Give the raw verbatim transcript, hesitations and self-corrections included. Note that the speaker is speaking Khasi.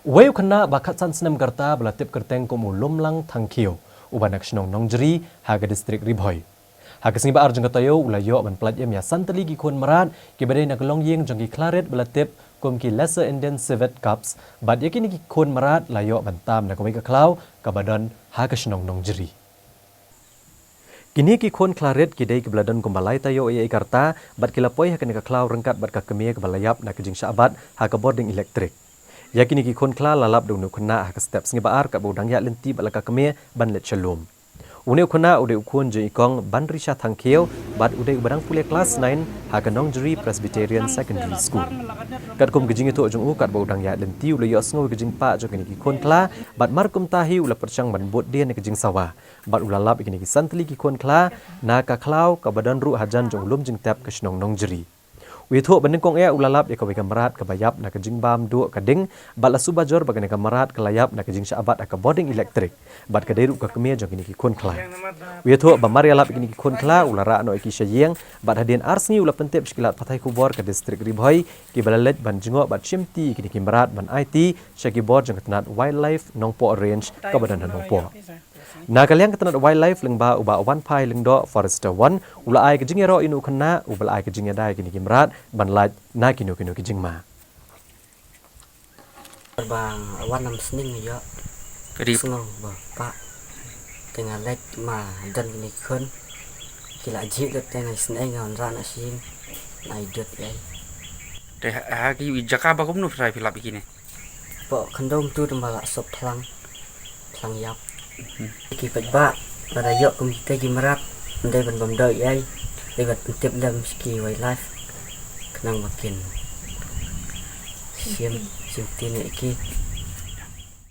Uwei u khynnah ba khatsan snem ka rta ba la tip kyrteng kum u Lumlang Thangkhiew, uba na ka shnong Nongjri, ha ka distrik Ri Bhoi. Ha ka sngi ba ar jong ka taïew u la ïoh ban pyllait im ïa san tylli ki khun mrad kiba dei na ka longïing jong ki khlarit ba la tip kum ki Lesser Indian Civet Cubs, bad ïa kine ki khun mrad la ïoh ban tam na kawei ka khlaw kaba don ha ka shnong Nongjri. Kine ki khun khlarit ki dei kiba la don kumba lai taïew ïa ka rta, bad ki la poi ha kane ka khlaw ryngkat bad ka kmie kaba la ïap na ka jingshah bat ha ka bording elektrik. Ïa kine ki khun khla la lap da une u khynnah ha ka step sngi ba ar katba u dang ïaid lynti bad la ka kmie ban leit sha lum. Une u khynnah u dei u khun jong i kong Banrisha Thangkhiew, bad u dei uba dang pule klas nine ha ka Nongjri Presbyterian Secondary School. Katkum ka jingïathuh jong u, katba u dang ïaid lynti u la ïohsngew ïa ka jingpah jong kine ki khun khla, bad mar kumta hi u la pyrshang ban bud dien ïa ka jingsawa. Bad u la lap ïa kine ki san tylli ki khun khla na ka khlaw kaba don ruh hajan jong u lum jingtep ka shnong Nongjri. U ïathuh ba nyngkong eh u la lap ïa kawei ka mrad kaba ïap na ka jingbam duh ka ding, bad la suba jur ba kane ka mrad ka la ïap na ka jingshah bat ha ka bording elektrik, bad ka dei ruh ka kmie jong kine ki khun khla. U ïathuh ba mar ïalap ïa kine ki khun khla u la rah noh ïa ki sha ïing, bad hadien ar sngi u la pyntip sha ki lad pathai khubor ka distrik Ri Bhoi, kiba la leit ban jngoh bad shimti ïa kine ki mrad ban aiti sha ki bor jong ka tnat Wildlife Nongpoh Range kaba don ha Nongpoh. Na ka liang ka tnat Wildlife lyngba u Bah Wanphai Lyngdoh, Forester One, u la ai ka jingïaroh ïa une u khynnah uba la ai ka jingïada ïa kine ki mrad ban lait na kino kino ki jingma. Ba wan nam sning ïa. Rip. Sngew ba pa. Te nga leit ma don kine ki khun. Ki la jih lut te nga isnei nga wanrah na sing. Na idut ïa. Te ha ki jaka ba kumno phi lap ïa kine? Pok khyndong tu tang ba la sop phlang. Phlang ïap. Ki paidbah lada ïoh kum kita ki mrad, ym dei ban bam doh ïa, dei ban pyntip lem sha ki wildlife. Khnang ba kin shim, shim tin ïa ki.